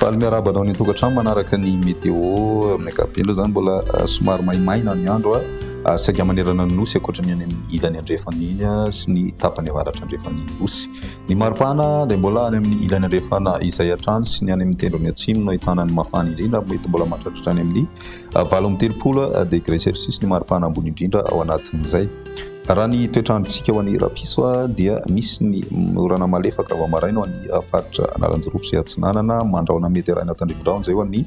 Faly miarahaba anao any an-tokantrano manaraka ny météo amin'ny ankapobeny aloha izany mbola somary maimaina ny andro saika manerana ny nosy ankoatra ny any amin'ny ilany andrefana iny sy ny tapany avaratra andrefan'ny nosy. Ny maripana dia mbola any amin'ny ilany andrefana izay hatrany sy ny any amin'ny tendrony atsimo no ahitana ny mafana indrindra mety mbola mahatratra hatrany amin'ny 38 degré celsius ny maripana ambony indrindra ao anatin'izay. Raha ny toetr'androntsika ho an'i Rapiso dia misy ny orana malefaka vao maraina ho an'ny faritra Analanjirofo sy Atsinanana, mandrahona mety arahina tandrifindrahona izay ho an'ny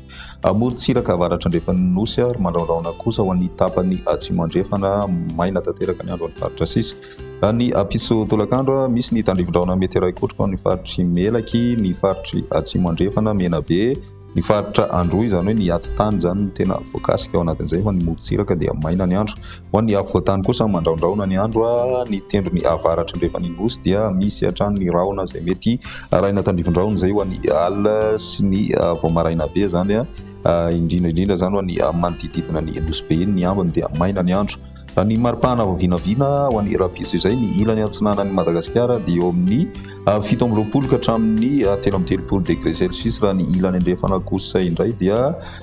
morontsiraka avaratra andrefan'ny Nosy ary mandrahondrahona kosa ho an'ny tapany atsimo andrefana, maina tanteraka ny andro any faritra sisa. Raha ny apiso tolakandro, misy ny tandrifindrahona mety arahi-kotroka ho an'ny faritr'i Melaky, ny faritr'i Atsimo Andrefana, Menabe, Ny faritra Androy, izany hoe ny atitany izany no tena voakasika ao anatin'izay fa ny morontsiraka dia maina ny andro. Ho an'ny afovoantany kosa mandrahondrahona ny andro, ny tendrony avaratra andrefan'ny Nosy dia misy hatrany ny rahona izay mety arahina tandrifin-drahona izay ho an'ny alina sy ny vao maraina be izany, indrindra indrindra izany ho an'ny manodididina ny Nosy be iny, ny ambiny dia maina ny andro. Raha ny maripana vao vinavina ho an'ny rahampitso izay, ny ilany atsinanan'i Madagasikara dia eo amin'ny 27 ka hatramin'ny 33 degré celsius, raha ny ilany andrefana kosa indray dia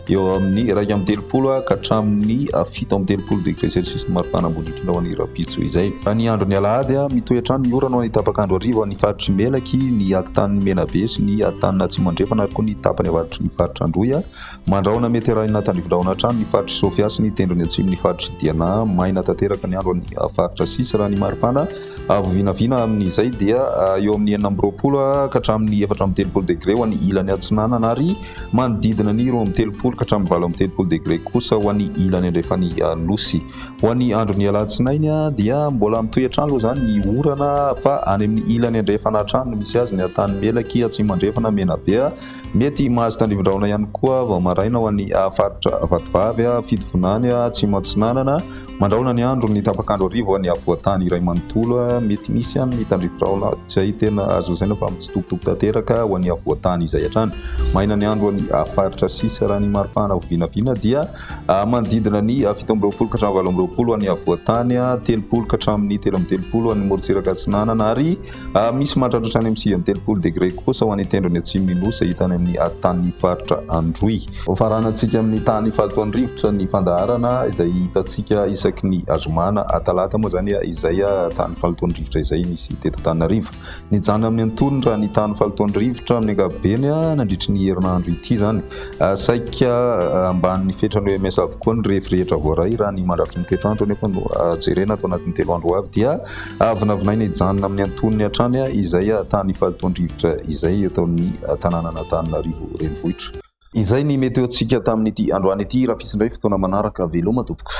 eo amin'ny 31 ka hatramin'ny 37 degré celsius ny maripana ambony indrindra ho an'ny rahampitso izay. Raha ny andron'ny alahady, mitohy hatrany ny orana ho an'ny tapak'andro hariva ho an'ny faritr'i Melaky, ny atitanin'i Menabe sy ny atitanin'Atsimo Andrefana ary koa ny tapany avaratry ny faritra Androy. Mandrahona mety arahina tandrifindrahona hatrany ny faritr'i Sofia sy ny tendrony atsimon'ny faritr'i Diana. Maina tanteraka ny andro any faritra sisa raha ny maripana avo vinavina amin'izay dia eo amin'ny 26 ka hatramin'ny 34 degré ho an'ny ilany atsinanana ary manodidina ny 32 ka hatramin'ny 38 degré kosa ho an'ny ilany andrefan'ny nosy. Ho an'ny andron'ny alatsinainy dia mbola mitohy hatrany aloha izany ny orana fa any amin'ny ilany andrefana hatrany no misy azy ny Antanimelaky, Atsimo Andrefana, Menabe. Mety mahazo tandrivindrahona ihany koa vao maraina ho an'ny faritra Vatovavy, Fitovinany, Atsimo Atsinanana. Mandrahona ny andro ny tapak'andro hariva ho an'ny afovoan-tany iray manontolo. Mety misy ihany ny tandrivindrahona izay tena azo lazaina fa mitsitokotoko tanteraka ho an'ny afovoan-tany izay hatrany. Maina ny andro ho an'ny faritra sisa raha ny maripana vao vinavina dia manodidina ny 27 ka hatramin'ny 28 ho an'ny afovoan-tany, 30 ka hatramin'ny 33 ho an'ny morontsiraka atsinanana ary Misy mahatratra hatrany amin'ny 39 degré kosa ho an'ny tendrony atsimon'ny Nosy hita any amin'ny tanin'ny faritra Androy. Hofaranantsika amin'ny tany fahalotoan'ny rivotra ny fandaharana izay hitantsika isaky ny zoma na talata moa izany izay tany fahalotoan'ny rivotra izay nisy teto Antananarivo. Nijanona amin'ny antonony raha ny tany fahalotoan'ny rivotra amin'ny ankapobeny nandritry ny herinandro ity izany. Saika ambanin'ny fetran'ny OMS avokoa ny refy rehetra voaray raha ny mandrafitry ny toetr'andro anefa no jerena ato anatin'ny telo andro ho avy dia Vinavinaina hijanona amin'ny antonony hatrany izay tany fahalotoan-drivotra izay eto amin'ny tanànan'Antananarivo Renivohitra. Izay ny météo-ntsika tamin'ity androany ity. Raha misy indray fotoana manaraka, veloma tompoko.